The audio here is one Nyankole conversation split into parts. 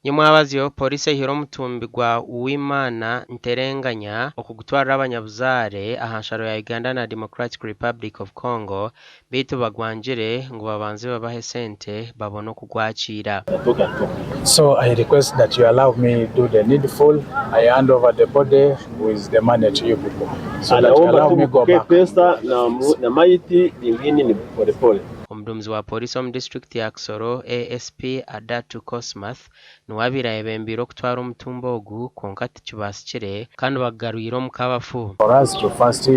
Nyomwabazyo, Pooriisi eihire omutumbi gwa Uwimana Nterenganya okugutwarira abanyabuzaare aha nsharo ya Uganda na Democratic Republic of Congo beitu bagwangire ngu babanze babahe esente babone okugwakiira. So I request that you allow me do the needful, I hand over the body with the money to you people so that you Anaomba allow tu me go mpokee back. pesa na, na maiti lingine ni polepole. Omuduumizi wa Pooriisi omu disiturikiti ya Kisoro, ASP Adatu Cosmath niwe abaire ayebembeire okutwara omutumbi ogu kwonka tikibaasikire kandi bagugarwire omu kabafu. For us to first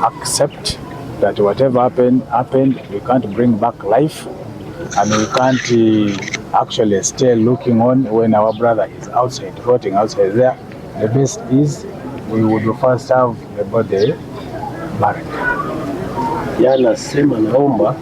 accept that whatever happened, happened, we can't bring back life and we can't actually stay looking on when our brother is outside, rotting outside there. The best is we would first have the body buried. Yanasema naomba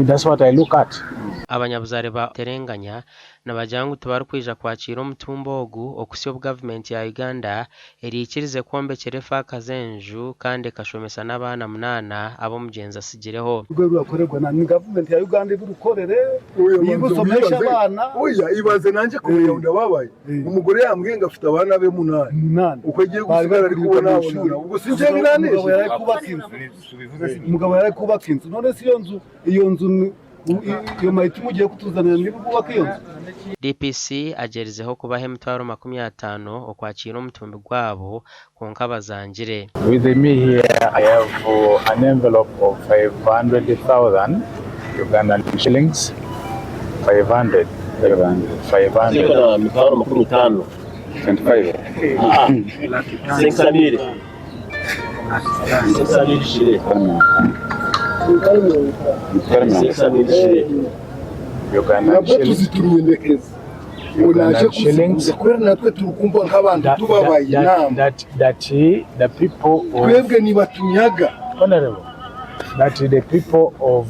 That's what I look at. Abanyabuzaare ba Terenganya nibagira ngu tibarikwija kwakiira omutumbi ogu okuhitsya obu gavumenti ya Uganda eriikirize kwombekyera efaakazi enju kandi ekashomesa n'abaana munaana abu omugyenzi atsigireho. Rwe rurakorerwa na ni gavumenti ya Uganda ebirukorere Oya niba banza usomesha wibaze abaana oya ibaze nanje kumenya ngu ndababaye umugore yambwiye ngo afite abana be munani munani uko agiye bari gusigara bari ari kwiruka mu kubonabonana ishuri ubwo sinjye umugabo yari biranejeje kubaka inzu umugabo yari kubaka inzu none se iyo nzu iyo nzu iyo mayiti mugiye kutuzanira niba bwubaka iyo nzu. DPC agyerizeho kubaha emitwaro 50 okwakiira omutumbi gwabo kwonka bazangire. With me here I have an envelope of 500,000 Ugandan shillings, 500, 500. Niko na mitwaro 50. 25. Ah, 500,000. 500,000 shile. 500,000 shile. Ugandan nabwo shillings. tuzitumye ndekezi ngo naje Ugandan shillings. kuziguza kubera natwe turi kumva nk'abantu That, tubabaye that, inama that, that the people of twebwe nibatunyaga Honorable, that the people of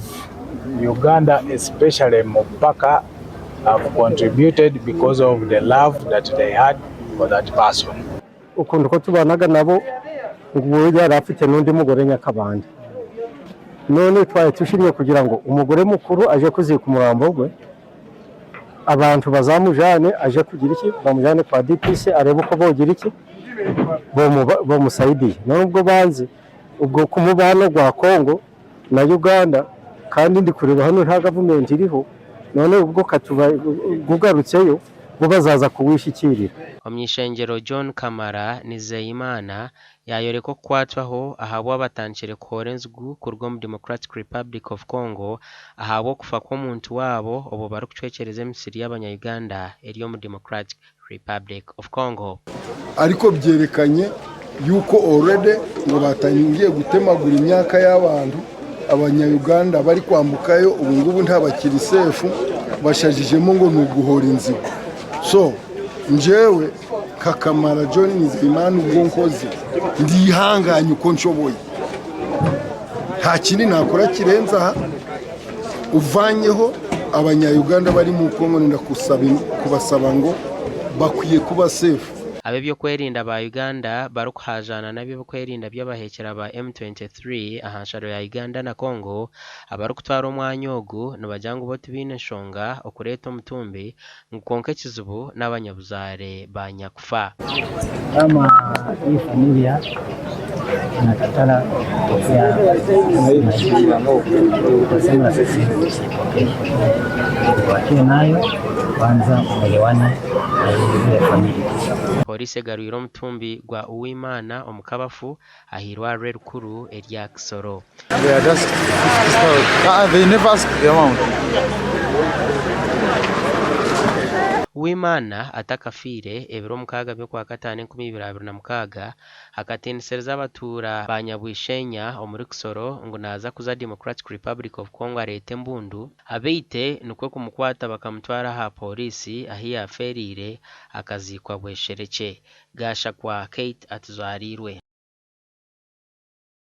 Uganda, especially Mupaka, have contributed because of the love that they had for that person. Ukuntu ko tubanaga nabo ngo uwo yari afite n'undi mugore Nyakabanda, none twari tushimye kugira ngo umugore mukuru aje kuzika umurambo gwe, abantu bazamujane aje kugira iki, bamujane kwa DPC arebe uko bogira iki bamusayidiye. None ubwo banze ubwo ku mubano gwa Kongo na Uganda, kandi ndi kureba hano nta gavumenti iriho, none ubwo katuba gugarutseyo bo bazaza kuwishikirira. Omuny'eishengyero John Kamara Nizeyimana yaayoreka okukwatwaho ahabw'abatandikire kuhoora enzigu kuruga omu Democratic Republic of Congo ahabw'okufa kw'omuntu waabo obwo barikucwekyereza emisiri y'abanya-Uganda eri omu Democratic Republic of Congo. Ariko byerekanye yuko already ngo batangiye gutemagura imyaka y'abantu abanyayuganda bari kwambukayo. Ubu ngubu nta bakiri safe, bashajijemo ngo ni uguhora inzigo. So njyewe Kakamara John Nizeyimana, ubwo nkoze ndihanganye uko nshoboye, nta kindi nakora kirenze aha. Uvanyeho abanyayuganda bari mu Kongo, nenda kubasaba ngo bakwiye kuba safe. Ab'ebyokwerinda ba Uganda barikuhajaana n'ab'ebyokwerinda by'abaheekyera ba M23 aha nsharo ya Uganda na Congo abarikutwara omwanya ogu nibagira ngu bo tibaine nshonga okureeta omutumbi ngu kwonka ekizibu n'abanyabuzaare ba nyakufa. Kama hii familia inakatala kupokea maiti, tunasema sisi tusipokee, tubakie nayo kwanza, mwelewane na ile familia. Pooriisi egarwire omutumbi gwa Uwimana omu kabafu ah'eirwariro erikuru erya Kisoro. They are just 50,000. Ah, they never ask the amount. Uwimana atakafiire, ebiro 6 by'Okwakataano 2026, akatiinisiriza abatuura ba Nyabwishenya omuri Kisoro ngu naaza kuza Democratic Republic of Congo areete embundu, abaite nikwo kumukwata bakamutwara aha pooriisi ahu yaafeereire akaziikwa bwesherekye. Gashakwa Kate Atuzaarirwe.